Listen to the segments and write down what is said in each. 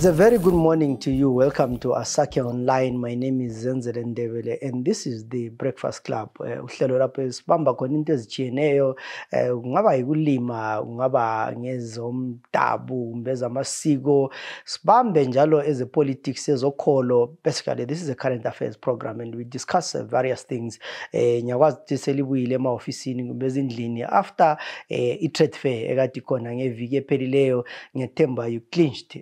It's a very good morning to you. Welcome to Asake Online. My name is Zenzele Ndebele and this is the Breakfast Club. Uhlelo lapho sibamba khona into ezijiyeneyo, kungaba yikulima, kungaba ngezomdabu, kumbe ezamasiko, sibambe njalo ezepolitics, ezokholo. Basically, this is a current affairs program and we discuss various things. Nyakwazi ukuthi selibuyile ema-ofisini kumbe ezindlini after i-trade fair ekade khona ngeviki ephelileyo. Ngethemba you clinched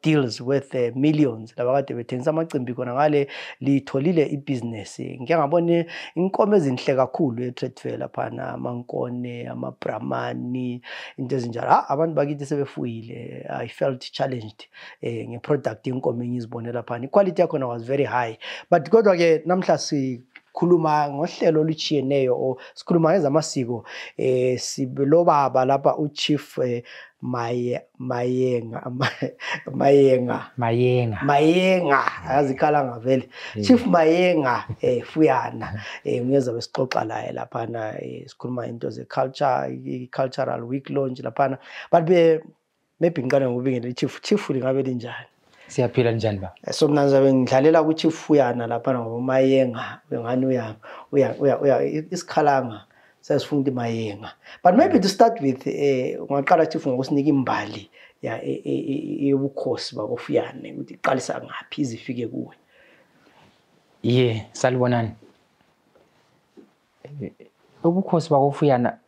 deals worth millions. Labakade bethengisa amacimbi khona ngale litholile ibusiness. Ngike ngabone inkomo ezinhle kakhulu e-trade fair laphana, amankone, amabramani, into ezinjalo. Abantu bakithi sebefuyile. I felt challenged ngeproduct inkomo engizibone laphana. Quality yakhona was very high. But kodwa ke namhla khuluma ngohlelo olujiyeneyo o sikhuluma ngezamasiko sibelobaba lapha uChief Mayenga azikhala ngavele Chief Mayenga Fuyana ngiyozabe sixoxa laye laphana sikhuluma into cultural week launch laphana. But maybe ngiqale ngokubingela Chief lingabe linjani? Siyaphila njani ba? So mina ngizabe ngidlalela kuChief Fuyana lapha ngoMayenga ngani uya isikhalanga sesifunda iMayenga. But maybe to start with ungaqala Chief ngokusinika imbali ya ebukhosi bakoFuyane ukuthi iqalisa ngaphi izifike kuwe. Salibonani. Ubukhosi bakoFuyana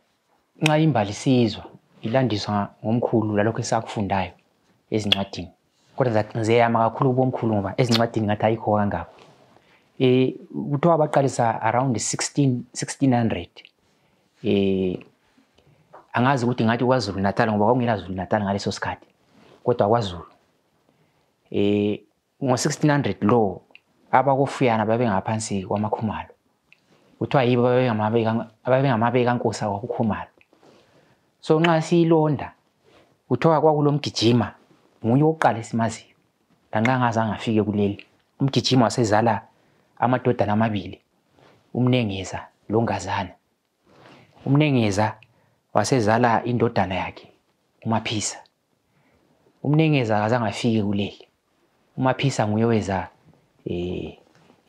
nxa imbali sizwa ilandiswa ngomkhulu lalokho esakufundayo ezincwadini. Kodwa ngizeyama kakhulu kubomkhulu ngoba ezincwadini ngathi ayikho kangako. Kuthiwa baqalisa around 1600. Angazi ukuthi ngathi kwaZulu Natal ngoba kwakungela Zulu Natal ngaleso sikhathi. Kodwa kwaZulu. Ngo-1600 lo abakoFuyana babengaphansi kwamaKhumalo. Kuthiwa yibo babengamabe kaNkosi kwakuKhumalo. So nxa siyilonda kuthiwa kwakulomgijima nguye oqala esimaziyo. Lanxa ngazange afike kuleli. Umgijima wasezala amadodana amabili. Umnengeza loNgazana. Umnengeza wasezala indodana yakhe uMaphisa. Umnengeza akazange afike kuleli. uMaphisa nguye weza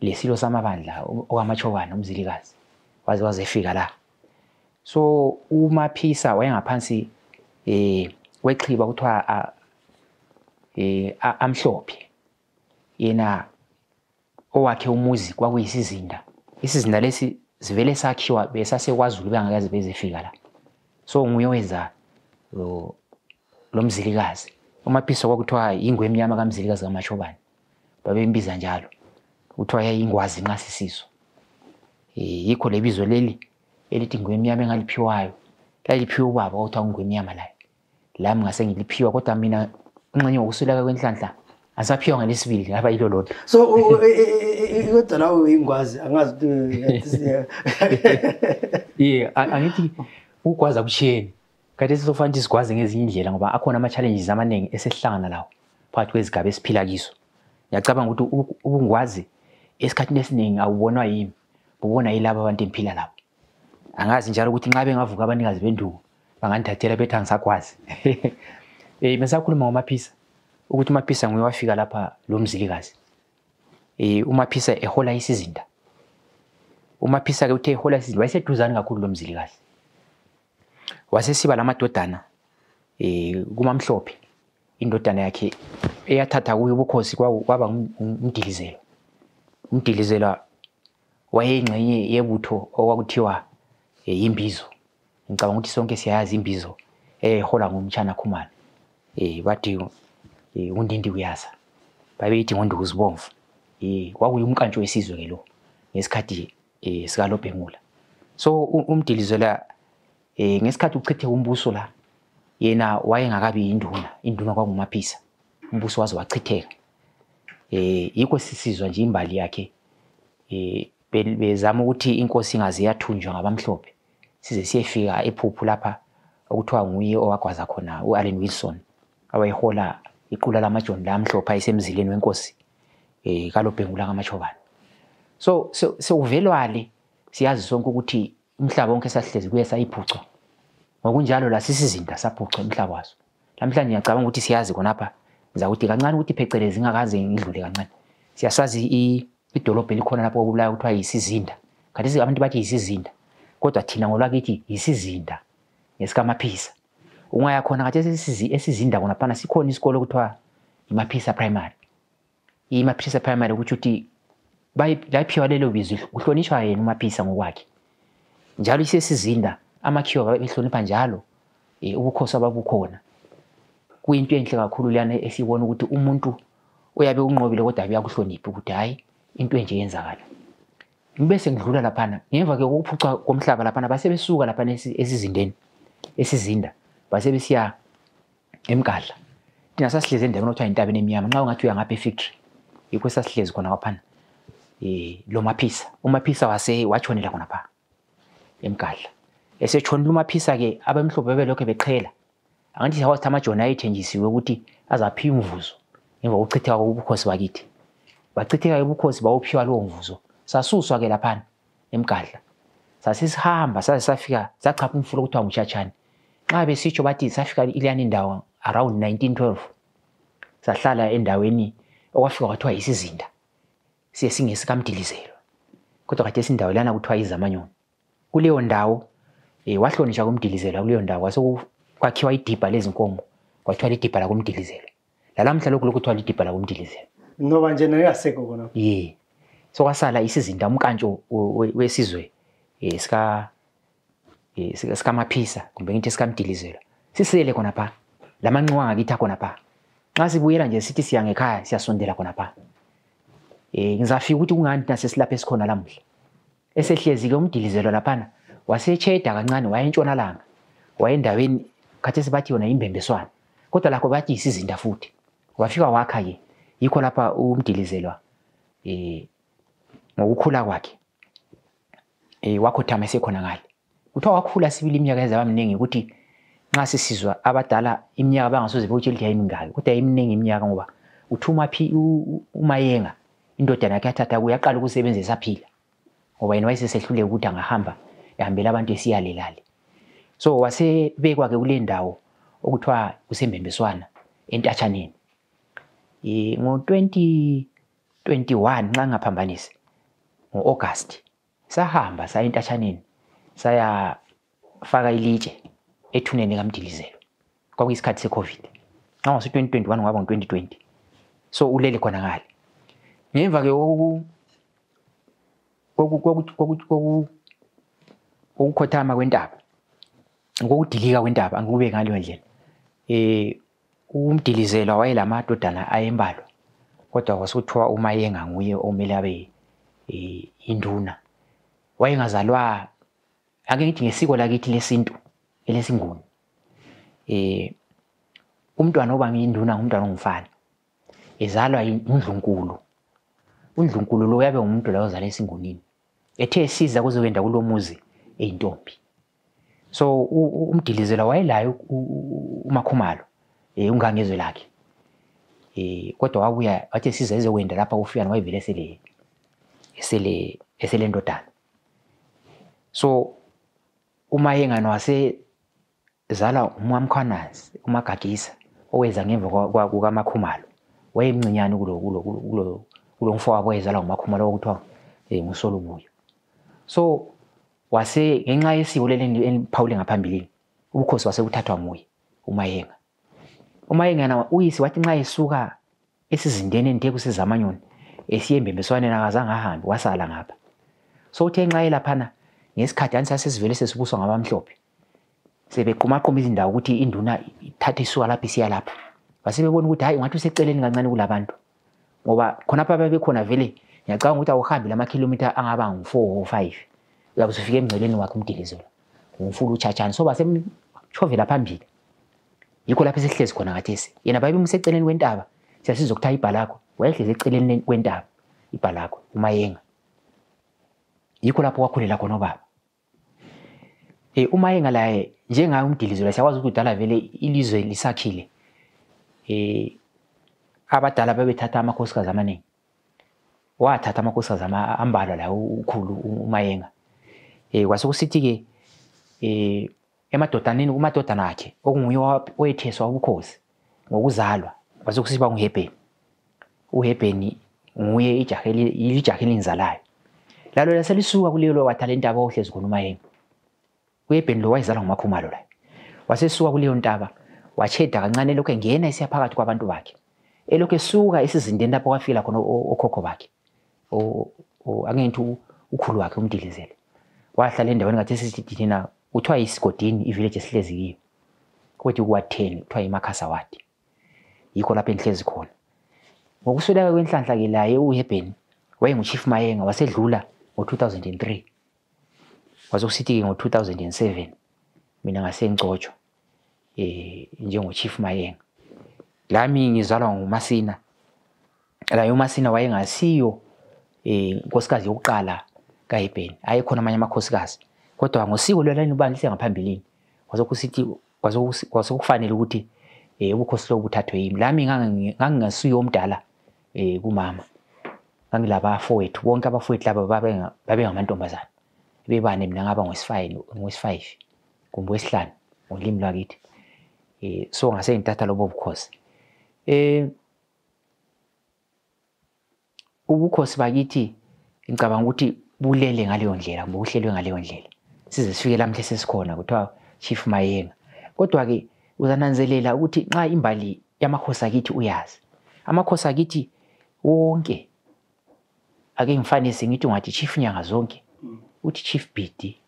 lesilo samabandla okwamachobana umzilikazi waze efika la. So uMaphisa wayengaphansi weXhiba kuthiwa amhlophe. Yena owakhe umuzi kwakuyisizinda. Isizinda lesi sivele sakhiwa besasekwaZulu bengakaze bezefika la. So nguye weza lomzilikazi. uMaphisa kwakuthiwa ingwe emnyama kaMzilikazi kaMachobane. Babembiza njalo. Kuthiwa yayingwazi nxa sisizwa. Yikho lebizo leli elithi ingwe emnyama engaliphiwayo. Laliphiwa ubaba okuthiwa ingwe emnyama layo. Lami ngase ngiliphiwa kodwa mina nxenye ngokusweleka kwenhlanhla asaphiwa ngalesibili ngaba yilo lodwa. So kodwa lawo uyingwazi angazi angithi ukwazi akushiyeni. Kade sizofanele sigwaze ngezinye indlela ngoba akhona ama challenges amaningi esehlangana lawo phakathi kwezigaba esiphila kizo. Ngiyacabanga ukuthi ubungwazi esikhathini esiningi awubonwa yimi, ubona yilabo abantu emphila labo. Angazi njalo ukuthi nxa bengavuka abanikazi benduku bangandithathela bethi angisakwazi. Mesakhuluma ngoMaphisa ukuthi uMaphisa nguye wafika lapha lo mzilikazi. uMaphisa ehola isizinda. uMaphisa ke uthe ehola isizinda wayeseduzane kakhulu lo mzilikazi. Wasesiba lamadodana kumaMhlophe. Indodana yakhe eyathatha kuye ubukhosi kwaba uMdilizelo. uMdilizelo wayengxenye yebutho okwakuthiwa iMbizo. Ngicabanga ukuthi sonke siyazi iMbizo ehola ngumtshana Khumalo. Bathi uNdindi Kuyaza. Babeyithi ngoNdukuzibomvu. Kwakuyumkantsho wesizwe ke lo ngesikhathi sika Lobhengula. So uMdilizelo ngesikhathi uchithe umbuso la yena wayengakabi induna kwakuMaphisa. Umbuso waze wachitheka. Yikho sisizwa nje imbali yakhe. Bezama ukuthi inkosi ingaze yathunjwa ngabamhlophe. Size siyefika ephuphu lapha okuthiwa nguye owagwaza khona uAllen Wilson. Awayehola iqula lamajoni lamhlophe ayisemzileni wenkosi kaLobhengula kaMachobane. So uvelwale siyazi sonke ukuthi umhlaba wonke sahlezi kuye sayiphucwa. Ngokunjalo la sisizinda saphucwa umhlaba waso. Namhlanje ngiyacabanga ukuthi siyazi khonapha Ngizakuthi kancane ukuthi phecelezi ngakaze ngidlule kancane. Siyasazi idolobha elikhona lapho okubulawa kuthiwa yisizinda. Khathesi abantu bathi yisizinda. Kodwa thina ngolwakithi yisizinda ngesikaMaphisa. Ungaya khona khathesi esizinda khona phana sikhona isikole kuthiwa iMaphisa Primary. IMaphisa Primary ukuthi uthi bayiphiwa lelo bizo kuhlonishwa yena uMaphisa ngokwakhe. Njalo isesizinda amakhiwa behlonipha njalo ubukhosi ababukhona. Kuyinto enhle kakhulu lana esibona ukuthi umuntu uyabe unqobile kodwa uyakuhlonipha ukuthi hayi into enje yenzakala. Ngibese ngidlula laphana ngemva ke ukuphuca komhlaba laphana base besuka laphana esizinda base besiya eMgadla. Thina sasihleze endaweni okuthiwa intabeni emnyama nxa ungathi uya ngapha efactory yikho sasihlezi khona laphana lo Maphisa. uMaphisa watshonela khona pha eMgadla. Esetshonile uMaphisa ke abamhlophe bebelokho beqhela. Angithi sawathi amajoni ayethenjisiwe ukuthi azaphiwa umvuzo emva kokuchitheka ubukhosi bakithi. Bachitheka ubukhosi bawuphiwa lowo mvuzo. Sasuswa ke laphana eMgadla. Sasisihamba saze safika sachapha umfula okuthiwa nguChachani. Nxa besitsho bathi safika iliyani indawo around 1912. Sahlala endaweni okwafika kwathiwa yisizinda. Siye singesikaMdilizelo. Kodwa khathesi indawo lana kuthiwa iZamanyoni. Kuleyo ndawo wahlonishwa kuMdilizelo kuleyo ndawo kwakhiwa idibha lezinkomo kwathiwa lidibha la kuMdilizelo. Lalamhla lokhu kuthiwa lidibha la kuMdilizelo. Ngoba nje nayaseko khona. So kwasala isizinda umkantsho wesizwe sikaMaphisa kumbe ngithi sikaMdilizelo. Sisele khona pha. Lamanxiwa ngakithi akhona pha. Nxa sibuyela nje sithi siya ngekhaya siyasondela khona pha. Ngizafika ukuthi kungani nasesilapha esikhona lamuhla. Esehlezi ke uMdilizelo laphana wasecheda kancane wayentshonalanga. Wayendaweni khathesi bathi yona imbembeswana. Kodwa lakho bathi yisizinda futhi. Wafika wakha ke yikho lapha uMdilizelwa ngokukhula kwakhe wakhothama esekhona ngale. Kuthiwa wakhula sibili iminyaka ezaba miningi ukuthi nxa sisizwa abadala iminyaka bangasoze bewutshela ukuthi yayimingaki kodwa yayiminingi iminyaka ngoba uthuma uMayenga indodana yakhe yathatha kuyaqala ukusebenza esaphila ngoba yena wayesesehluleka ukuthi angahamba ehambela abantu esiyalelale. So wasebekwa ke kule ndawo okuthiwa kusembembeswana eNtatshaneni. Ngo-2021 nxa ngaphambanisi ngo-August sahamba saya eNtatshaneni saya faka ilitshe ethuneni kaMdilizelo. Kwakuyisikhathi seCovid. Nxa ngase 2021 ngaba ngo-2020. So ulele khona ngale. Ngemva ke ukukhothama kwentaba. Ngokudilika kwentaba angikube ngaleyo ndlela. uMdilizelwa wayelamadodana ayembalwa kodwa kwasuthiwa uMayenga nguye omele abe induna. Wayengazalwa ake ngithi ngesiko lakithi lesintu elesinguni. Umntwana oba ngiyinduna ngumntwana ongumfana. Ezalwa uNdlunkulu. uNdlunkulu lo yabe ngumuntu la ozala esingunini. Ethe esiza kuzokwenda kulomuzi eyintombi. So uMdilizelwa wayelayo uMakhumalo ungangezwe lakhe. Kodwa wabuya wathi siza ezokwenda lapha kufika wayevele esele ndodana. So uMayenga wase zala uMamkhwanazi uMagagisa oweza ngemva kukaMakhumalo. Wayemncinyane kulo mfowabo wayezala uMakhumalo okuthiwa nguSolubuyo. So wase ngenxa yesiko leliphawule ngaphambili ubukhosi wase buthathwa nguye uMayenga. uMayenga uyise wathi nxa esuka esizindeni enthe kuseZamanyoni esiye embembeswaneni akazange ahambe wasala ngapha. So uthe nxa elaphana ngesikhathi sasesivele sesibuswa ngabamhlophe sebeqhumaqhuma izindawo ukuthi induna ithathe isuka lapha isiya lapha. Base bebona ukuthi hayi ungathi useceleni kancane kulabantu ngoba khonapha bebekhona vele ngiyacabanga ukuthi awuhambi lamakhilomitha angaba ngu4 or 5 uyabe usufika emngceleni wakhe uMdilizelwa ngumfula uChachani. So base mchovela phambili yikho lapha esihlezi khona ngathesi yena babemise eceleni kwentaba siyasizokuthatha ibhalakho wayehlezi eceleni kwentaba ibhalakho uMayenga. Yikho lapho wakhulela khona ubaba. uMayenga laye njengaye uMdilizelwa siyakwazi ukuthi udala vele ilizwe lisakhile. Abadala bebethatha amakhosikazi amaningi. Wathatha amakhosikazi ambalwa la ukhulu uMayenga. Kwasekusithi ke umadodana akhe okunguye owetheswa ubukhosi ngokuzalwa wazokusiba uHebheni. uHebheni nguye ijaha elingizalayo. Lalo laselisuka kulelo wathalenta abahlezi khona uMayenga. uHebheni lo wayezalwa nguMakhumalo la. Wasesuka kuleyo ntaba wacheda kancane lokho engena isiyaphakathi kwabantu bakhe. Elokho esuka esizindeni lapho kwafika khona okhokho bakhe. Angenthi ukhulu wakhe uMdilizele. Wahlala endaweni ngathi sithi thina uthiwa iSigodini ivillage esihlezi kiyo. Kwathi kuwa10 kuthiwa iMakhasa wadi. Yikho lapho enhlezi khona. Ngokusweleka kwenhlanhla ke laye uHebheni wayenguChief Mayenga wasedlula ngo2003. Wazokusithi ke ngo2007 mina ngasengcotshwa njengoChief Mayenga. Lami ngizalwa nguMasina. La uMasina wayengasiyo inkosikazi yokuqala kaHebheni. Ayekhona amanye amakhosikazi. Kodwa ngosiko lwalani ubandlise ngaphambilini. Wazokufanele ukuthi ubukhosi lo buthathwe yimi. Lami ngangingasuyo omdala kumama. Ngangilaba fowethu bonke abafowethu laba babe ngamantombazana. Bebane mina ngaba ngowesi5 kumbe wesihlanu ngolimi lwakithi. So ngase ngithatha lobo bukhosi. Ubukhosi bakithi ngicabanga ukuthi bulele ngaleyo ndlela, buhlelwe ngaleyo ndlela. Size sifike lamhle sesikhona kuthiwa Chief Mayenga. Kodwa ke uzananzelela ukuthi nxa imbali yamakhosi akithi uyazi. Amakhosi akithi wonke ake ngifanise ngithi ungathi Chief Nyanga zonke, uthi Chief Bidi.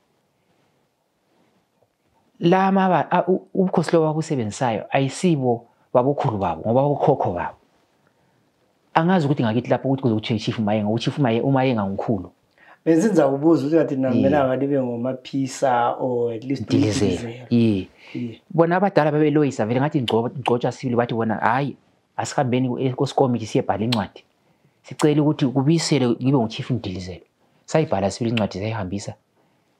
Lama ubukhosi lo wabusebenzisayo ayisibo babokhulu babo ngoba bokhokho babo. Angazi ukuthi ngakithi lapho ukuthi kuzokuthi Chief Mayenga, uChief uMayenga ngukhulu. Benzinza ubuzo ukuthi ngathi mina ngalibe ngomaphisa or at least Dilizele. Bona abadala bebeloyisa vele ngathi ngicotshwa sibili bathi bona hayi asikambeni enkosikomiti siyebhala incwadi. Sicela ukuthi kubisele ngibe nguChief Dilizele. Sayibhala sibili incwadi sayihambisa.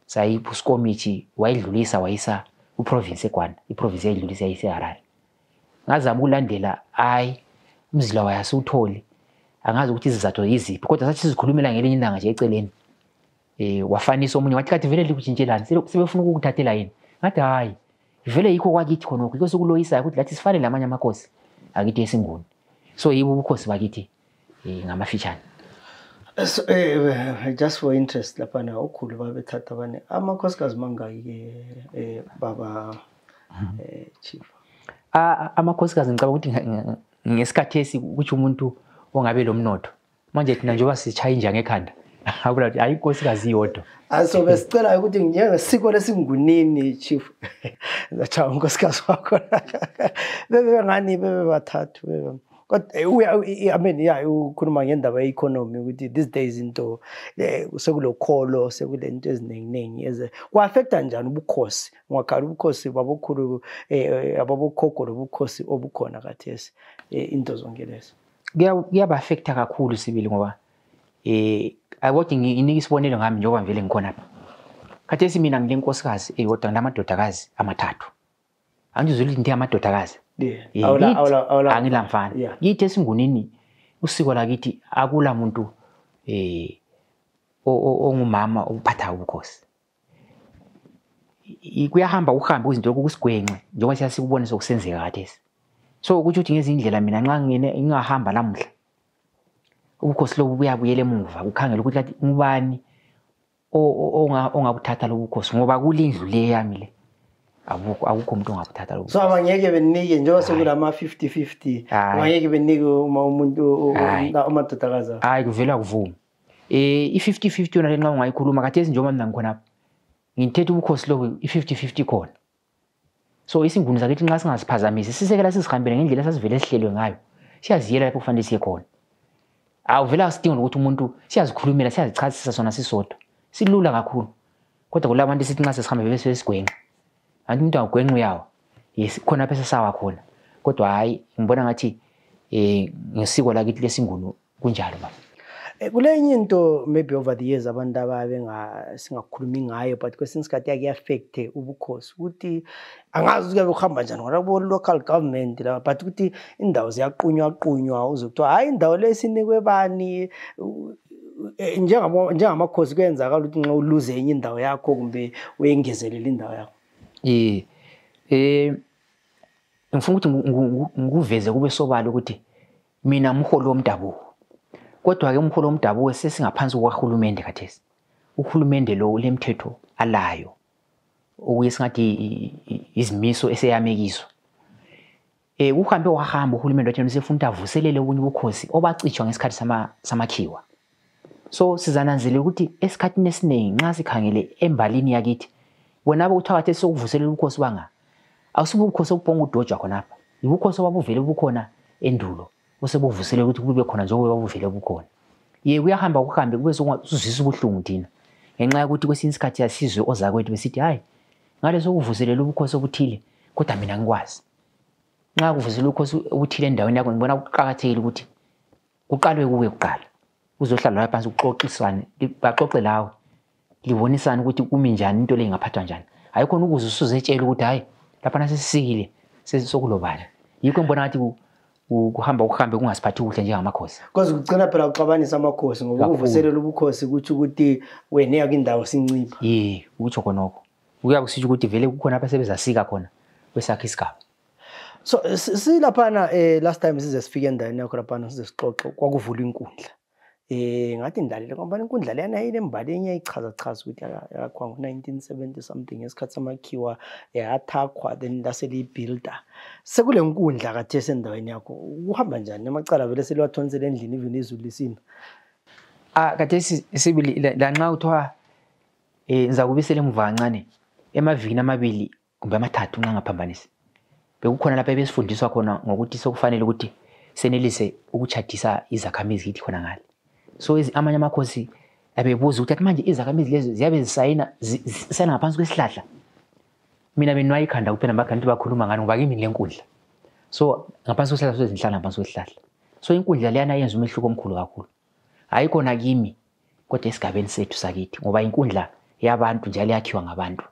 Sayipha uSkomiti wayidlulisa wayisa uprovince eGwanda. Iprovince yayidlulisa yayise Harare. Ngazama ukulandela hayi umzila wayasutholi. Angazi ukuthi izizathu yiziphi kodwa sathi sizikhulumela ngelinye ilanga nje eceleni. Wafanisa omunye wathi kathi vele likutshintshela sebefuna ukukuthathela yini. Ngathi hayi vele yikho kwakithi khonokho yikho sokuloyisa ukuthi lathi sifane lamanye amakhosi akithi esinguni. So yibo ubukhosi bakithi ngamafitshane. So just for interest lapha na ukhulu babethatha bane amakhosikazi mangaki ke baba Chief. Amakhosikazi ngicabanga ukuthi ngesikhathi ukuthi umuntu ongabe lo mnotho manje thina njengoba sichaya injanga ekhanda akula ukuthi ayinkosikazi iyodwa. So besicela ukuthi njengesiko lesingunini Chief zacha unkosikazi wakho bebe ngani bebe bathathu bebe. Kodwa I mean ukhuluma ngendaba yeeconomy ukuthi these days into sekulokholo sekulento eziningi eze ku-affecta njani ubukhosi ngakhala ubukhosi babokhulu ababokhokho lobukhosi obukhona kathesi into zonke lezo. Kuyaba-affecta kakhulu sibili ngoba ayiwothi nginika isibonelo ngami njengoba vele ngikhona lapha. Khathesi mina ngilenkosikazi eyodwa namadodakazi amathathu. Angizwile into yamadodakazi. Angila mfana. Yithi esingunini usiko lakithi akula muntu ongumama uphatha ubukhosi. Kuyahamba uhambe izinto kokusigwenxe njengoba siyasikubona sokusenzeka kathesi. So ukuthi uthi ngezindlela mina nxa ngingahamba lamuhla ubukhosi lobu buyabuyela emuva kukhangela ukuthi kathi ngubani ongabuthatha lobukhosi ngoba kulindlu le yami le akukho umuntu ongabuthatha lobukhosi. So abangeke benike njengoba sekulama 50-50 abangeke benike umuntu amadodakazi. Hayi kuvela kuvuma. I50-50 yona lenxa ungayikhuluma kathesi njengoba mina ngikhona lapha ngithethe ubukhosi lobu i50-50 khona. So isinguni zakithi nxa singasiphazamisi sisekela sizihambele ngendlela sasivele sihlelwe ngayo. Siyaziyela lapho kufanele siye khona. Awuvela sidinga ukuthi umuntu siyazikhulumela siyazichasisa sona sisodwa. Silula kakhulu. Kodwa kulabantu sithi nxa sesihambe bebe sesigwenqa. Anti umuntu angagwenqa yawo. Yes khona phela sawa khona. Kodwa hayi ngibona ngathi ngesiko lakithi lesinguni kunjalo baba. Kulenye into maybe over the years abantu ababe singakhulumi ngayo but kwesinye isikhathi yakuaffect ubukhosi ukuthi angazi ukuthi ukuhamba njani ngoba kubo local government la but ukuthi indawo ziyaqunywa uzokuthiwa hayi indawo lesinikwe bani njengamakhosi kuyenzakala ukuthi nxa uluze enye indawo yakho kumbe uyengezelela indawo yakho. ngifuna ukuthi ngikuveze kube sobala ukuthi mina umholi womdabuko. Kodwa ke umholi womdabuko sesingaphansi kwaHulumende khathesi. Uhulumende lo lemthetho alayo. Okuyisingathi izimiso eseyamekiswa. Uhambe wahamba uhulumende wathi usefuna avuselele ubunye ubukhosi obacitshwa ngesikhathi samakhiwa. So sizananzela ukuthi esikhathini esiningi nxa sikhangele embalini yakithi wena abawuthakathi sokuvuselela ubukhosi banga awusubu ubukhosi obubonga udojwa khonapha. Ubukhosi obabuvele bukhona endulo osebuvuselela ukuthi kube khona njengoba babuvele bukhona. Kuyahamba kuhambe kube sokuzwisa ubuhlungu thina ngenxa ukuthi kwesinye isikhathi yasizwe ozakwethu besithi hayi ngale sokuvuselela ubukhosi obuthile kodwa mina ngikwazi. Nxa kuvuselela ubukhosi obuthile endaweni yakho ngibona kuqhakathekile ukuthi kuqalwe kuwe kuqala. Uzohlala lapha phansi uxoxisane baxoxe lawe libonisana ukuthi kumi njani into le ingaphathwa njani. Hayikhona ukuze usuzetshela ukuthi hayi lapha nasisikile sesisokulobala. Yikho ngibona ngathi kuhamba kungasiphathi kuhle njengamakhosi. Because ugcina phela uxabanisa amakhosi ngoba ukuvuselela ubukhosi kuthi ukuthi wena yakindawo sincipha. Utsho khonokho. Uyakusitsho ukuthi vele kukhona abasebezasika khona kwesakhe isigaba. So silaphana last time size sifike endaweni yakho laphana size sixoxe kwakuvula inkundla. Ngathi ndalile ngoba inkundla lena yayinembali enye ichaza ukuthi yakwa ngo1970 something ngesikhathi samakhiwa yathakwa then laselibuilder. Sekule nkundla kathe sendaweni yakho uhamba njani emacala vele seliwathonisela endlini even izulu lisina. Kade sibili la nxa uthiwa ngiza kubisela emva kancane emavikini amabili kumbe amathathu nxa ngaphambanisi. Bekukhona lapha besifundiswa khona ngokuthi sokufanele ukuthi senelise ukuchathisa izakhamizi kithi khona ngale. So amanye amakhosi abebuza ukuthi manje izakhamizi lezi ziyabe zisayina sena ngaphansi kwesihlahla. Mina benwayikhanda kuphela bakanti bakhuluma ngani ngoba kimi lenkundla. So ngaphansi kwesihlahla sezinhlala ngaphansi kwesihlahla. So inkundla leyana yenza umehluko omkhulu kakhulu. Hayikhona kimi kodwa esigabeni sethu sakithi ngoba inkundla yabantu njalo yakhiwa ngabantu.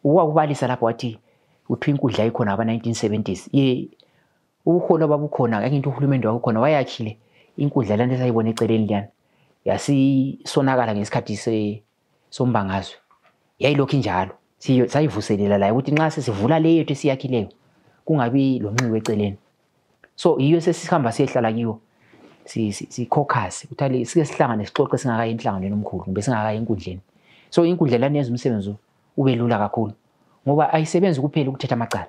Ukubalisa lapho wathi uthi inkundla ikhona aba 1970s. Ubuholo babukhona yake into uhulumende wakhona wayakhile inkundla lento esayibona eceleni liyana. Yasisonakala ngesikhathi sombangazwe. Yayilokho njalo. Sayivuselela la ukuthi nxa sesivula leyo yethu esiyakhileyo kungabi lomnxiwe eceleni. So yiyo sesihamba siyehlala kiyo. Sikhokasi uthali sike sihlangane sixoxe singakayi enhlanganweni omkhulu kumbe singakayi enkundleni. So inkundla lana yenza umsebenzi ube lula kakhulu ngoba ayisebenzi kuphela ukuthetha amacala.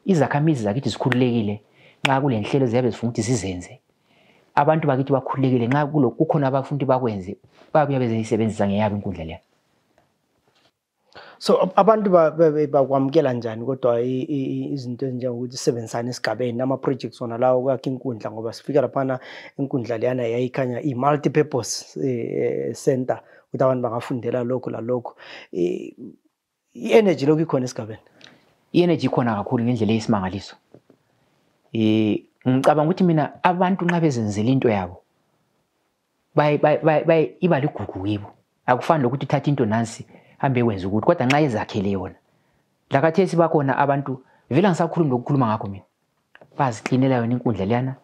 Izakhamizi zakithi zikhululekile nxa kule nhlelo ziyabe zifuna ukuthi sizenze. Abantu bakithi bakhululekile nxa kukhona abafundi bakwenze babuya bezisebenzisa ngeyabo inkundla leyo. So abantu bakwamukela njani kodwa izinto ezinjengokuthi sebenzisana esigabeni ama projects ona lawo kwakhe inkundla ngoba sifika laphana inkundla leyana yayikhanya multi purpose center ukuthi abantu bangafundela lokho lalokho. I-energy lokho ikhona esigabeni. I-energy ikhona kakhulu ngendlela eyisimangaliso. Ngicabanga ukuthi mina abantu nxa bezenzela into yabo iba ligugu kibo. Akufani lokuthi uthatha into nansi hambe wenza ukuthi kodwa nxa ezakhele yona. La khathesi bakhona abantu vele ngisakhuluma lokukhuluma ngakho mina. Baziklinela yona inkundla leyana.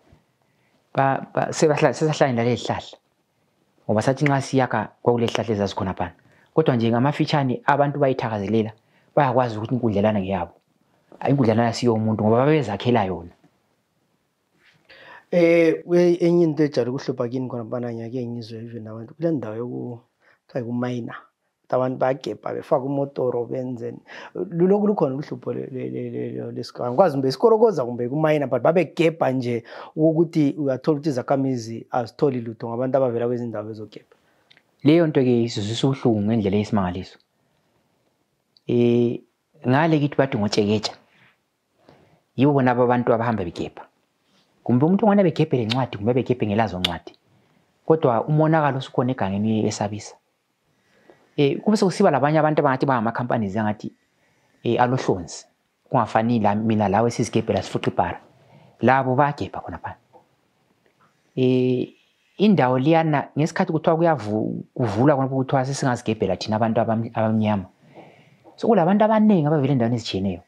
Sesahlala lezihlahla. Ngoba sathi nxa siyaka kwakule zihlahla ezazikhona phana. Kodwa nje ngamafitshane abantu bayithakazelela bayakwazi ukuthi inkundla lana ngeyabo. Inkundla lana siyo umuntu ngoba babezakhela yona. Enye into ejale ukuhlupha kini khona bana ngiyake ngizwe even abantu kule ndawo yokuthiwa kumayina abantu bayagebha befaka umotoro benzeni lokhu lukhona uhlupho lesikhathi ngikwazi mbe isikorokoza kumbe kumayina but babegebha nje ukuthi uyathola ukuthi izakhamizi azitholi lutho ngabantu abavela kwezindawo ezogebha. Leyo nto ke isizwisa ubuhlungu ngendlela eyisimangaliso. Ngale kithi bathi ngotsheketsha yibo bona abantu abahamba begebha. Kumbe umuntu ongane begebhele incwadi kumbe begebhe ngelazo ncwadi. Kodwa umonakalo usukhona egangeni esabisa. Kube sokusiba labanye abantu abangathi bangama companies angathi alohlonzi. Kungafanele mina lawe sizigebhela sifuqa ibhara. Labo bayagebha khona phana. Indawo liyana ngesikhathi kuthiwa kuvula khona ukuthiwa sesingazigebhela thina abantu abamnyama. So kulabantu abaningi abavela endaweni ezitshiyeneyo.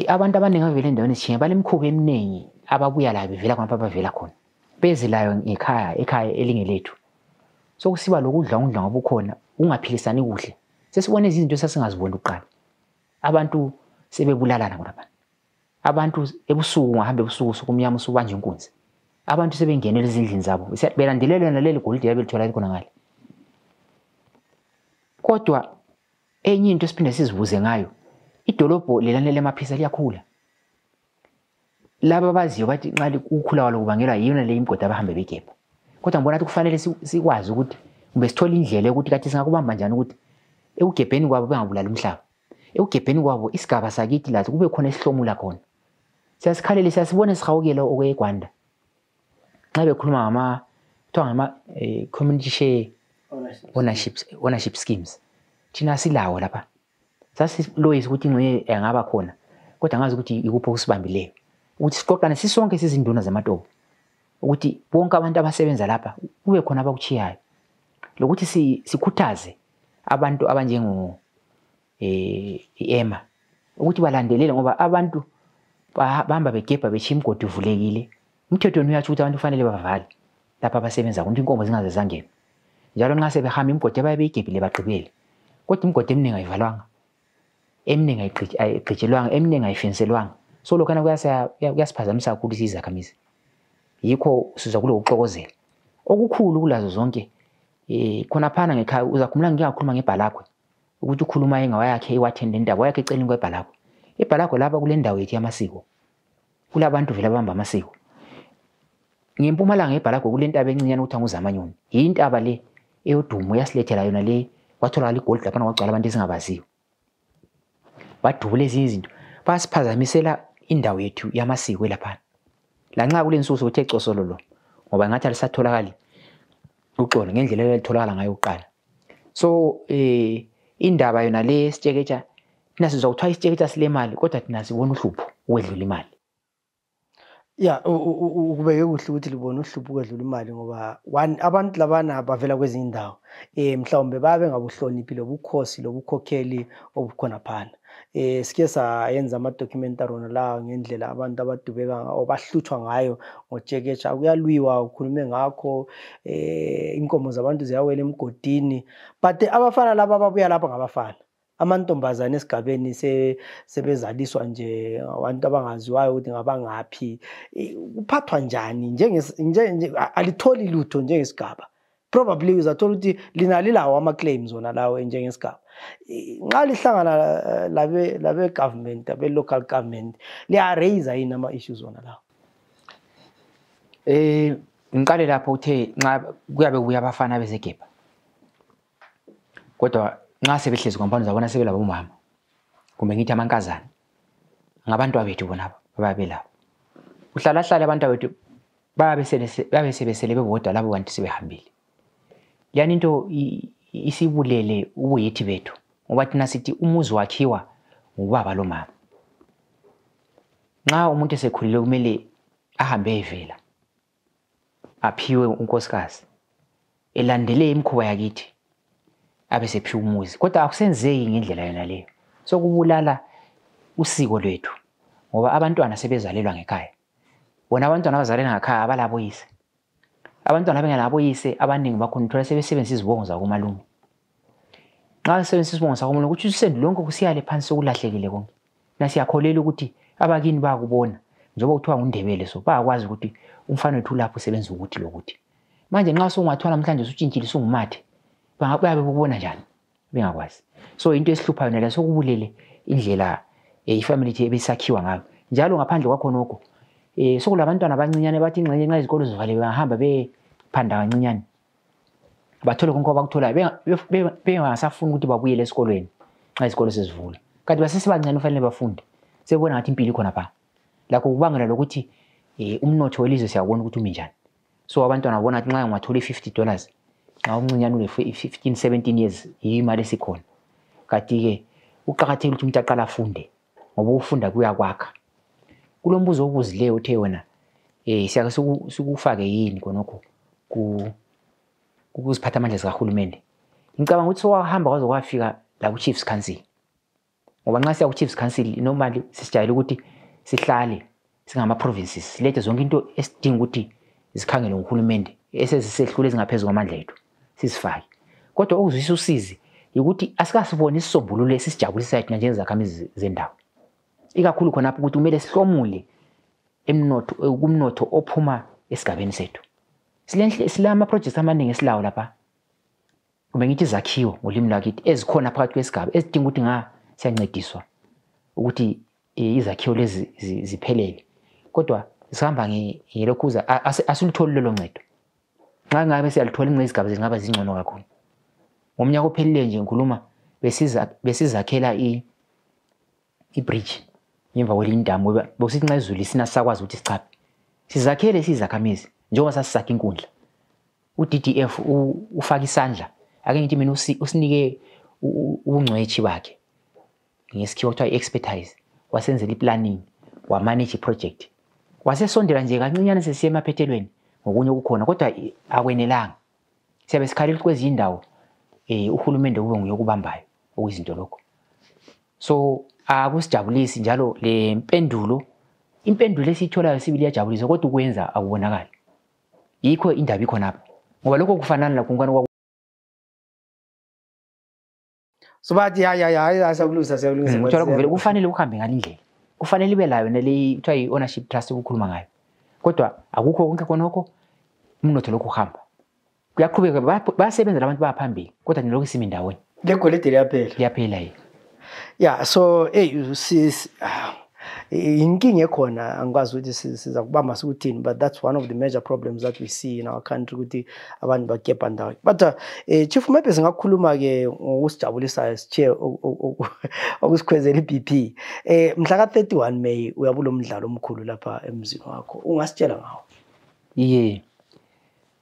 Abantu abaningi abavela endaweni ezitshiyeneyo balemkhuba eminingi ababuya la bevela khona abavela khona. Beze layo ekhaya elingelethu. So kusiba lokudla ngobukhona ungaphilisani kuhle. Sesibone izinto sasingaziboni uqala. Abantu sebebulalana khona. Abantu ebusuku ngahamba ebusuku usukumnyama usubanje inkunzi. Abantu sebengenela izindlini zabo belandelela naleli golide yabelithola khona ngale. Kodwa enye into esiphinde sizibuze ngayo, idolobho lelane lemaphisa liyakhula. Laba abaziyo bathi nxa ukukhula kwalo kubangelwa yiyona le imigodi abahambe begebha. Kodwa ngibona ukuthi kufanele sikwazi ukuthi kumbe sithola indlela yokuthi kathi singakubamba njani ukuthi ekugebheni kwabo bengabulala umhlaba. Ekugebheni kwabo isigaba sakithi lathi kube khona isihlomula khona. Siyasikhalela siyasibona sihawukela okweGwanda. Nxa bekhuluma community share ownership schemes. Thina silawo lapha. Sasiloyisa ukuthi ingxenye engaba khona. Kodwa ngazi ukuthi ikupho kusibambileyo. Ukuthi siqoqane sisonke sizinduna zamatobo. Ukuthi bonke abantu abasebenza lapha kube khona abakuchiyayo. Lokuthi sikhuthaze abantu abanjengo iEMA ukuthi balandelele ngoba abantu bahamba begebha bechiya imigodi ivulekile. Umthetho uyathi ukuthi abantu kufanele bavale lapha abasebenza ukuthi inkomo zingaze zangena. Njalo nxa sebehamba imigodi abayigebhile bagqibele. Kodwa imigodi eminingi ayivalwanga. Eminingi ayigqitshelwanga, eminingi ayifenselwanga. So lokho kuyasiphazamisa kakhulu izakhamizi. Yikho siza kule ukuxokozela. Okukhulu kulazo zonke khona phana ngekhaya uzakhumula ngiyakhuluma ngeBhalakwe ukuthi ukhuluma engawa yakhe iwathende indaba yakhe eceleni kweBhalakwe. eBhalakwe lapha kule ndawo yethu yamasiko. Kulabantu vele abamba amasiko. Ngempumalanga eBhalakwe kule ntaba encinyane ukuthi nguZamanyoni. Yintaba le eyodumo yasilethela yona le watholakala igold lapha kwagcwala abantu esingabaziyo. Badubule ezinye izinto. Basiphazamisela indawo yethu yamasiko lapha. Lanxa kule nsuku uthe cosololo ngoba ngathi alisatholakali uxolo ngendlela elitholakala ngayo uqala. So indaba yona le sitsheketsha thina sizwa kuthiwa isitsheketsha silemali kodwa thina sibona uhlupho ukwedlula imali. Yeah, ukubeke kuhle ukuthi libona uhlupho ukwedlula imali ngoba abantu labana bavela kwezinye indawo mhlawumbe babe ngabuhloniphi lobukhosi lobukhokheli obukhona phana. Sike sayenza ama-documentary wona la ngendlela abantu abadubeka obahluthwa ngayo ngotsheketsha kuyalwiwa ukhulume ngakho inkomo zabantu ziyawela emgodini but abafana laba ababuya lapha ngabafana. Amantombazane esigabeni sebezaliswa nje abantu abangaziwayo ukuthi ngabangaphi uphathwa njani nje alitholi lutho njengesigaba. Probably uzathola ukuthi linalilawo ama-claims wona lawo njengesigaba. Nxa lihlangana labe government abe local government liya raise yini ama-issues wona lawo. Ngiqale lapho uthe nxa kuyabe kuya abafana bezegebha. Kodwa nxa sebehlezi kwampani zabona sebelabo umama kumbe ngithi amankazana ngabantu abethu bona babe lapho. Uhlala abantu abethu babe sebesele bebodwa labo bantu sebehambile. Yani into isibulele ubuyithi bethu ngoba thina sithi umuzi wakhiwa ngubaba lo mama. Nxa umuntu esekhulile kumele ahambe evela aphiwe unkosikazi elandele imikhuba yakithi abe sephiwa umuzi kodwa akusenzeki ngendlela yona leyo. So kubulala usiko lwethu ngoba abantwana sebezalelwa ngekhaya. Bona abantwana abazalelwa ngekhaya abalabo yise. Abantwana bengalabo yise abaningi bakhona uthola sebesebenzisa izibongo zakomalume. Nxa sebenzisa izibongo zakomalume ukuthi usendo lonke kusiyale phansi sokulahlekile konke. Nasiyakholela ukuthi abakini bayakubona njengoba kuthiwa nguNdebele so bayakwazi ukuthi umfana wethu lapho usebenza ukuthi lokuthi. Manje nxa songathola namhlanje usutshintshile sungumathe bayabe bubona njani bengakwazi. So into esihluphayo nala sokubulele indlela ifamily ebesakhiwa ngayo. Njalo ngaphandle kwakho nokho sokulabantwana abancinyane bathi ingxenye nxa izikolo zivaliwe bahamba bephanda kancinyane. Bathole konke abakutholayo bengasafuni ukuthi babuyele esikolweni nxa izikolo sezivula. Kanti basesebancane ufanele bafunde. Sebona ngathi impilo ikhona pha. Lakho kubangela lokuthi umnotho welizwe siyabona ukuthi umi njani. So abantwana babona ukuthi nxa ungathola $50 nxa umncinyane ule 15-17 years imali esikhona. Kanti ke uqhakathekile ukuthi umuntu aqala afunde ngoba ukufunda kuyakwakha. Kulombuzo obuzileyo uthe wena siyake sikufake yini konokho kuziphatha amandla zikahulumende. Ngicabanga ukuthi sowahamba kwaze kwafika la ku Chiefs Council. Ngoba nxa siya ku Chiefs Council normally sisijayele ukuthi sihlale singama provinces silethe zonke into esidinga ukuthi zikhangele ngohulumende esezisehlule ezingaphezulu kwamandla ethu sisifake. Kodwa okuzwisa usizi ukuthi asikasibone isisombululo esisijabulisayo thina njengezakhamizi zendawo. ikakhulu khonapho ukuthi kumele sihlomule kumnotho ophuma esigabeni sethu. Sile ama-projects amaningi esilawo lapha, kumbe ngithi izakhiwo ngolimi lwakithi ezikhona phakathi kwesigaba ezidinga ukuthi siyancediswa ukuthi izakhiwo lezi ziphelele, kodwa sihamba ngelokhuza asilitholi lelo ncedo. Nxa ngabe siyalithola izigaba zingaba zingcono kakhulu. Ngomnyaka ophelile nje ngikhuluma besizakhela i-bridge ngemva kwelindawo ngoba bosithi nxa izulu lisina sakwazi ukuthi sichaphe. Sizakhele sizakhamizi njengoba sasisakha inkundla. U-DDF ufaka isandla. Ake ngithi mina usinike ubungcwethi bakhe. Ngesikhiwo kuthiwa i-expertise. Wasenzela i-planning, wamanage i-project. Wasesondela nje kancinyane sesiye emaphethelweni ngokunye okukhona kodwa akwenelanga. Siyabe sikhalela kwezinye indawo uhulumende kube nguye okubambayo okuyizinto lokho. So akusijabulisi njalo le impendulo esiyitholayo sibili yajabulisa kodwa ukwenza akubonakali. Yikho indaba ikhona lapha. Ngoba lokho kufanana lakho ngonkana so bathi asakulungisa ngithola kuvele kufanele uhambe ngalindlela. Kufanele ibe layo nale kuthiwa i-ownership trust ukukhuluma ngayo. Kodwa akukho konke khonokho umnotho lokho uhamba. Kuyaqhubeka bayasebenza labantu baphambili kodwa nilokho simi ndawoni. Legolide liyaphela yini. Yeah, so inkinga ekhona angikwazi ukuthi siza kubamba sikuthini, but that's one of the major problems that we see in our country ukuthi abantu bagebha ndawo. But Chief, maybe singakhuluma ke ngokusijabulisayo sithe okusikhwezela iBP. Mhla ka-31 May uyabulo mdlalo omkhulu lapha emzini wakho. Ungasitshela ngawo?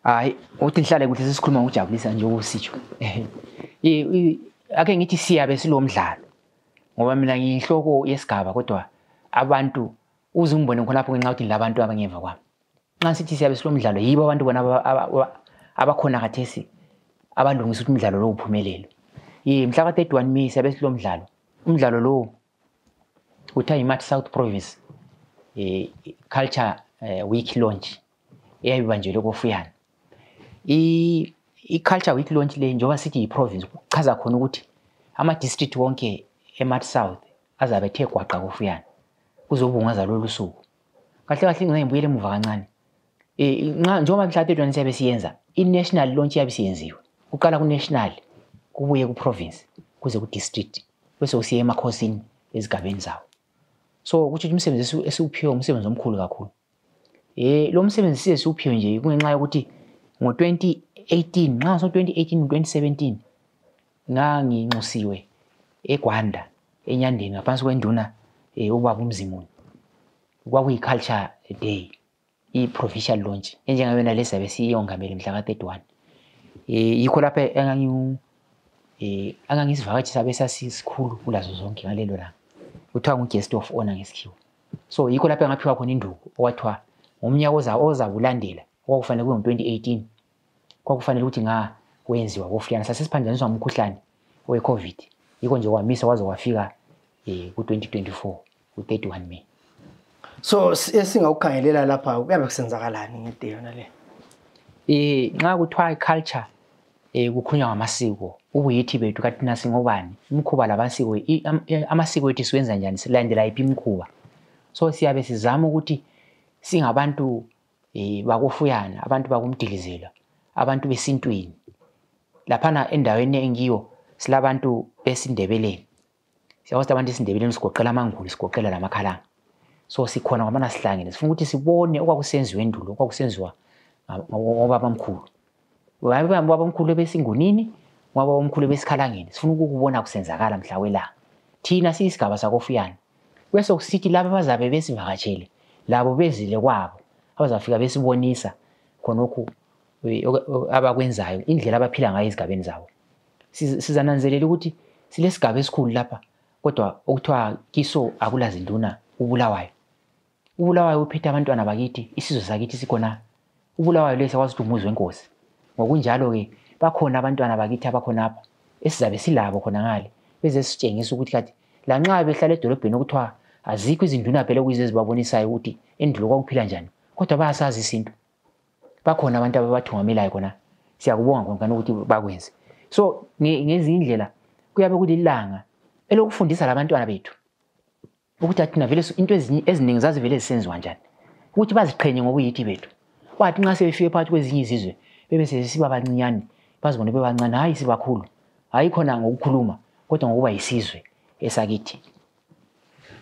Hayi uthi ngihlale ukuthi sesikhuluma ngokujabulisa nje okusitsho. Ake ngithi siyabe silo mdlalo. Ngoba mina ngiyihloko yesigaba kodwa abantu uze umbone khonapho ngenxa ukuthi labantu abangemva kwami. Nxa sithi siyabe silo mdlalo yibo abantu bona abakhona khathesi abalungisa ukuthi umdlalo lo uphumelele. Mhla ka-31 May siyabe silo mdlalo. Umdlalo lo uthiwa iMathi South Province Culture Week launch eyayibanjelwe koFuyana. I-Culture Week launch le njengoba sithi yi-province kuchaza khona ukuthi ama-district wonke eMathi South azabe ethe gwaqa koFuyana kuzobungaza lolu suku. Kahle kahle ngiyibuyele emuva kancane. Njengoba mhla ka-31 siyabe siyenza i-national launch yabe siyenziwe. Kuqala ku-national kubuye ku-province kuze ku-district bese usiye emakhosini ezigabeni zawo. So kuthi umsebenzi esiwuphiwe umsebenzi omkhulu kakhulu. Lo msebenzi siwuphiwe nje kungenxa yokuthi ngo-2018 nxa so-2018 no-2017 nganginxusiwe eGwanda eNyandeni ngaphansi kwenduna ubaba uMzimuni. Kwakuyi-culture day i-provincial launch enjengayona lesi abe siyongamele mhla ka-31. Yikho lapha angangisivakatshi sabe sasikhulu kulazo zonke ngalelo langa. Kuthiwa ngu-guest of honor ngesikhiwo. So yikho lapha ngaphiwa khona induku okwathiwa ngomnyaka ozabulandela okwakufanele kube ngo-2018 kwakufanele ukuthi wenziwa koFuyana sasesiphanjaniswa umkhuhlane we-COVID. Yikho nje kwamisa waze wafika ku-2024 ku-31 May. So esingawukhangelela lapha kuyabe kusenzakalani ngede yona le? Nxa kuthiwa culture kukhulunywa ngamasiko ubuyithi bethu kathi thina singobani imikhuba lamasiko amasiko ethu siwenza njani silandela yiphi imikhuba. So siyabe sizama ukuthi singabantu bakoFuyana abantu bakumdilizela abantu besintwini laphana endaweni engiyo silabantu besindebeleni. Siyawazi abantu besindebeleni sigoqela amangulu sigoqela lamakhalanga. So sikhona ngabana sihlangene sifuna ukuthi sibone okwakusenziwe endulo okwakusenziwa ngobaba omkhulu. Baba omkhulu besingunini ngoba omkhulu besikhalangeni sifuna ukubona kusenzakala mhla welanga. Thina siyisigaba sakoFuyana bese kusithi laba abazabe besivakatshele labo bezile kwabo abazafika besibonisa khonokho abakwenzayo indlela abaphila ngayo izigabeni zabo. Sizananzelela ukuthi silesigaba esikhulu lapha kodwa okuthiwa kiso akulazinduna uBulawayo. uBulawayo uphethe abantwana bakithi isizwe sakithi sikhona. uBulawayo lesi akwazi ukuthi umuzi wenkosi. Ngokunjalo ke bakhona abantwana bakithi abakhona apha esizabe silabo khona ngale beze sitshengisa ukuthi kathi lanxa behlala edolobheni okuthiwa azikho izinduna phela kuyizo ezibabonisayo ukuthi endulo kwakuphila njani kodwa bayasazi isintu. Bakhona abantu ababathungamelayo khona siyakubonga konkana ukuthi bakwenze. So ngezinye indlela kuyabe kulilanga elokufundisa labantwana bethu ukuthi athina vele into eziningi zazivele zisenziwa kanjani ukuthi baziqhenye ngokuyithi bethu wathi nxa sebefike phakathi kwezinye izizwe bebese siba bancinyane bazibone bebancane hayi sibakhulu hayi khona ngokukhuluma kodwa ngokuba yisizwe esakithi.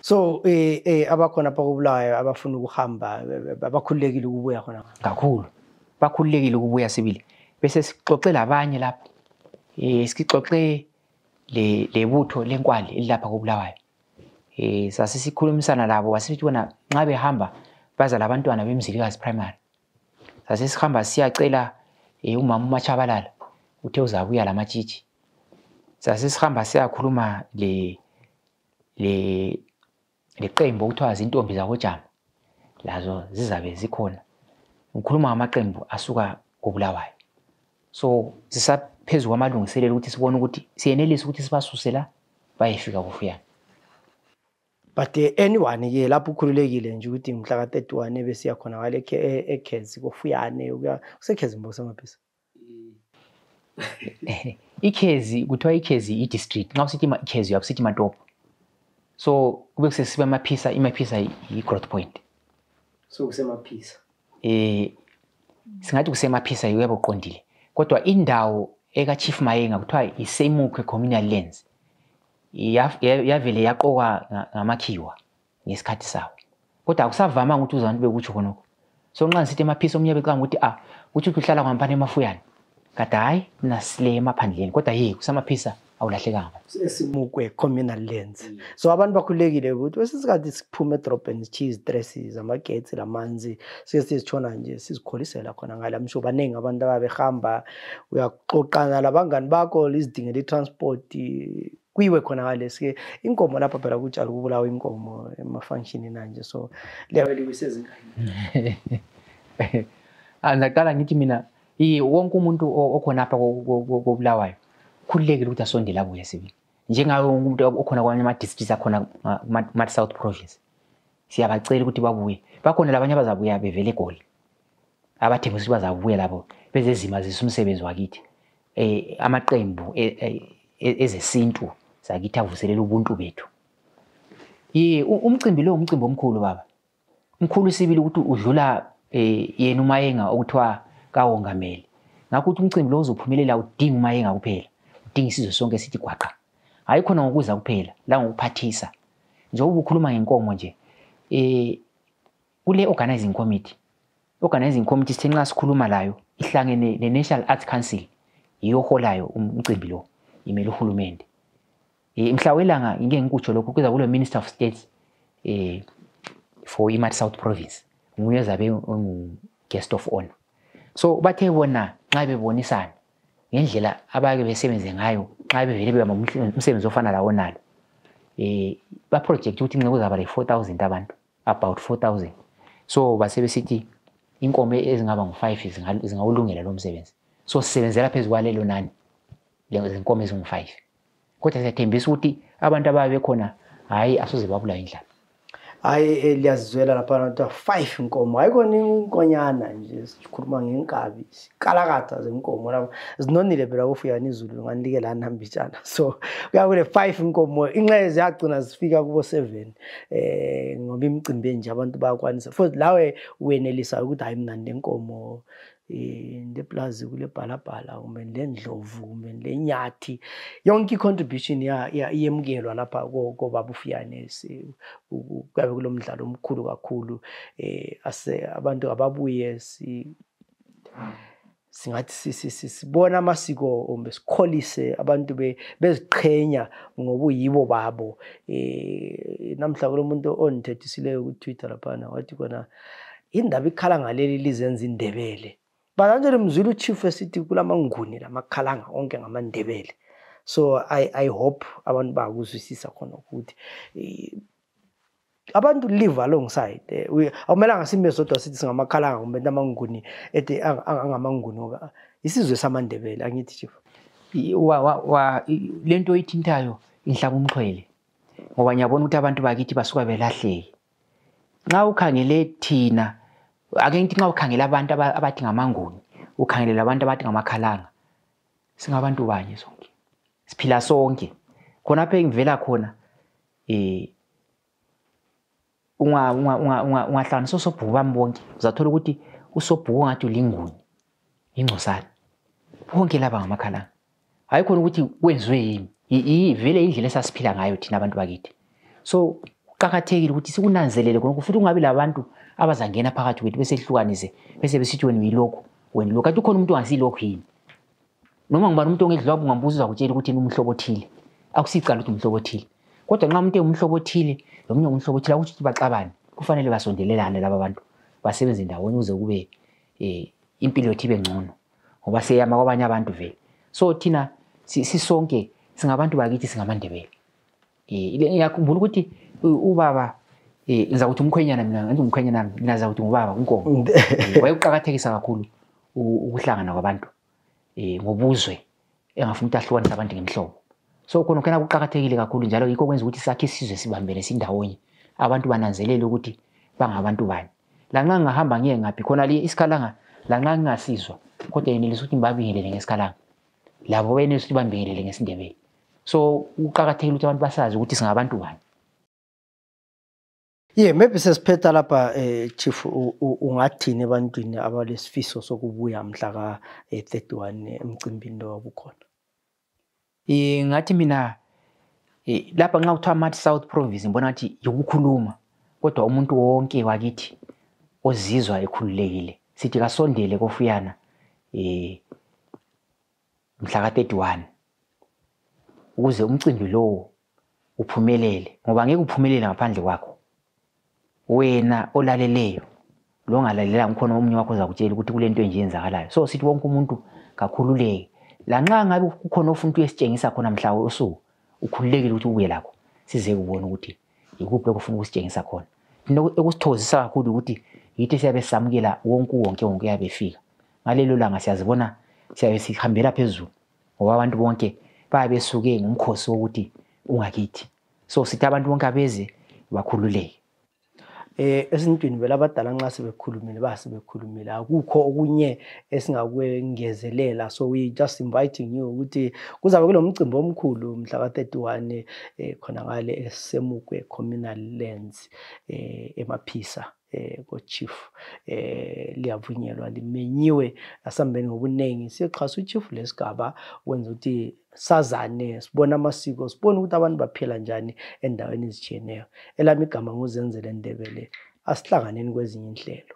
So abakhona apha koBulawayo abafuna ukuhamba abakhululekile ukubuya khona kakhulu bakhululekile ukubuya sibili bese sixoxe labanye lapha sixoxe lebutho lenkwali elilapha koBulawayo sasisikhulumisana labo wasithi bona nxa behamba baza labantwana beMzilikazi Primary sasisihamba siyacela umama uMachabalala uthe uzabuya lamatshitshi sasisihamba siyakhuluma leqembu okuthiwa zintombi zakoJama lazo zizabe zikhona ngikhuluma ngamaqembu asuka koBulawayo so sisaphezulu kwamalungiselelo ukuthi sibone ukuthi siyenelisa ukuthi sibasuse la bayefika koFuyani. But anyone ke lapho ukhululekile nje ukuthi mhla ka31 besiya khona ngale eKhezi koFuyani ukuya kuseKhezi mbosamaphisa. iKhezi kuthiwa iKhezi idistrict nxa usithi iKhezi uyakusithi Matopo so kube kusesiba amaphisa imaphisa iGrowth Point so kusemaphisa singathi kusemaphisa yebo uqondile kodwa indawo eka Chief Mayenga kuthiwa iSemukwe Communal Lands yavele yaqokwa ngamakhiwa ngesikhathi sawo kodwa akusavama ukuthi uzantu bekutsho khonoko so nxa nsithi emaphisa omunye becanga ukuthi uthi uhlala kwampane eMafuyani kade hayi mina sile emaphandleni kodwa kusamaphisa awulahlekanga eSemukwe Communal Lands so abantu bakhululekile ukuthi wesisikhathi siphume edrobheni cheese dresses amagetsi lamanzi sisitshona nje sizikholisela khona ngala msho baningi abantu ababehamba uyaxoxana labangani bakho lizidingela itransport kuyiwe khona ngalesi inkomo lapha phela kutshala kubulawa inkomo emafunction nanje so liyabeli kusezingane andaqala ngithi mina wonke umuntu okhona apha koBulawayo khululekile ukuthi asondele abuye sibili njengawe wonke umuntu okhona kwamanye ama-districts akhona South Province siyabacela ukuthi babuye bakhona labanye abazabuya bevele eGoli abathemba ukuthi bazabuya labo bezezimazisa umsebenzi wakithi amaqembu ezesintu sakithi avuselela ubuntu bethu umcimbi lo umcimbi omkhulu baba mkhulu sibili ukuthi udlula yena uMayenga okuthiwa kawongameli ngakho ukuthi umcimbi lo uzophumelela udinga uMayenga kuphela udinga isizwe sonke sithi gwaqa hayi khona ngokuza kuphela la ngokuphathisa njengoba ukhuluma ngenkomo nje kule organizing committee sithenxa sikhuluma layo ihlangene neNational Arts Council iyoholayo umcimbi lo imele uhulumende mhla welanga ngeke ngikutsho lokho kuza kulo Minister of State for iMat South Province nguye zabe guest of honor so bathe bona nxa bebonisana ngendlela abake besebenze ngayo nxa bevele beba umsebenzi ofana lawo nalo ba project ukuthi ngeke kuzaba le 4000 abantu about 4000 so basebesithi inkomo ezingaba ngo5 zingawulungela lo msebenzi so sisebenzela phezulu kwalelo nani lezinkomo ezingu5 kodwa siyathembisa ukuthi abantu ababe khona hayi asoze babula indlala hayi liyazizwela lapha ukuthi 5 inkomo ayikho inkonyana nje sikhuluma ngenkabi kalakatha zenkomo lapho zinonile phela koFuyani izulu nganike la nambitshana so kuyakule 5 inkomo inxeze yagcina zifika kubo 7 ngoba imicimbi nje abantu bayakwanisa futhi lawe uyenelisa ukuthi hayi mina ndenkomo ndeplazi kule bhalabhala kumbe lendlovu kumbe lenyathi yonke icontribution iyemukelwa lapha kobaba uFuyani kuyabe kulomdlalo omkhulu kakhulu abantu ababuye singathi sibona amasiko ombe sikholise abantu beziqhenya ngobuyibo babo namhla kulomuntu onithethisileyo ku Twitter lapha wathi kona indaba ikhala ngaleli lizenza indebele banjalo mzulu chief esithi kulamanguni lamakhalanga onke ngamandebele so I hope abantu bakuzwisisa khona ukuthi abantu live alongside awumelanga sime sodwa sithi singamakhalanga kumbe amanguni ethi angamanguni ngoba isizwe samandebele angithi chief lento oyithintayo inhlaba umxhwele ngoba ngiyabona ukuthi abantu bakithi basuka belahleke nxa ukhangele thina ake ngithi nxa ukhangela abantu abathi ngamanguni ukhangelela abantu abathi ngamakhalanga singabantu banye sonke siphila sonke khona apha engivela khona ungahlanganisa osobhuku bami bonke uzathola ukuthi usobhuku ngathi ulinguni ingcosana bonke laba ngamakhalanga hayi khona ukuthi kwenziwe yini vele indlela esasiphila ngayo thina abantu bakithi so kuqakathekile ukuthi sikunanzelele khona futhi ungabi labantu abazangena phakathi kwethu bese hlukanise bese besithi wena uyilokho kanti ukhona umuntu ongasilokho yini noma ngibani umuntu ongedlula ungambuza ukutshela ukuthi umhlobo othile akusicala ukuthi umhlobo othile kodwa nxa umuntu umhlobo othile nomunye umhlobo othile ukuthi baxabane kufanele basondelelane laba bantu basebenze ndawonye uze kube impilo yethu ibe ngcono ngoba seyama kwabanye abantu vele so thina sisonke singabantu bakithi singamandebele ngiyakhumbula ukuthi ubaba ngiza kuthi umkhwenyana mina ngithi umkhwenyana nami naza kuthi ngubaba unkomo wayeqhakathekisa kakhulu ukuhlangana kwabantu ngobuzwe engafuna ukuthi ahlukanise abantu ngemihlobo so khona kana kuqhakathekile kakhulu njalo yikho kwenza ukuthi sakhe isizwe sibambene sindawonye abantu bananzelele ukuthi bangabantu bani lanxa ngahamba ngiye ngaphi khona isikhalanga lanxa ngingasizwa kodwa yenelisa ukuthi ngibabingelele ngesikhalanga labo benelisa ukuthi bambingelele ngesindebele so kuqhakathekile ukuthi abantu basazi ukuthi singabantu bani. Yeah, maybe sesiphetha lapha Chief ungathini ebantwini abalesifiso sokubuya mhla ka 31 emcimbini lo wabukhona. Ngathi mina lapha nxa kuthiwa Mati South Province ngibona ngathi yokukhuluma kodwa umuntu wonke wakithi ozizwa ekhululekile sithi kasondele kofuyana mhla ka 31 ukuze umcimbi lo uphumelele ngoba ngeke uphumelele ngaphandle kwakho wena olaleleyo lo ngalalela ngikhona omunye wakho uzakutshela ukuthi kulento enje yenzakalayo so sithi wonke umuntu kakhululeke lanxa ngabe kukhona ofuna ukuyesitshengisa khona mhla osuku ukhululekile ukuthi ubuye lakho size kubona ukuthi yikuphi okufuna ukusitshengisa khona into ekusithozisa kakhulu ukuthi yithi siyabe samukela wonke yabefika ngalelo langa siyazibona siyabe sihambela phezulu ngoba abantu bonke babesuke ngumkhosi wokuthi ungakithi so sithi abantu bonke abeze bakhululeke. Esintwini vele abadala nxa sebekhulumile basebekhulumile akukho okunye esingakwengezelela so we just inviting you ukuthi kuzabe kulo mcimbi omkhulu mhla ka 31 khona ngale esemukwe communal lands emaphisa ko chief liyavunyelwa limenyiwe asambeni ngobunengi sixhasa uchief lesigaba wenza ukuthi sazane sibona amasiko sibona ukuthi abantu baphila njani endaweni ezitshiyeneyo elami igama nguZenzele Ndebele asihlanganeni kwezinye inhlelo.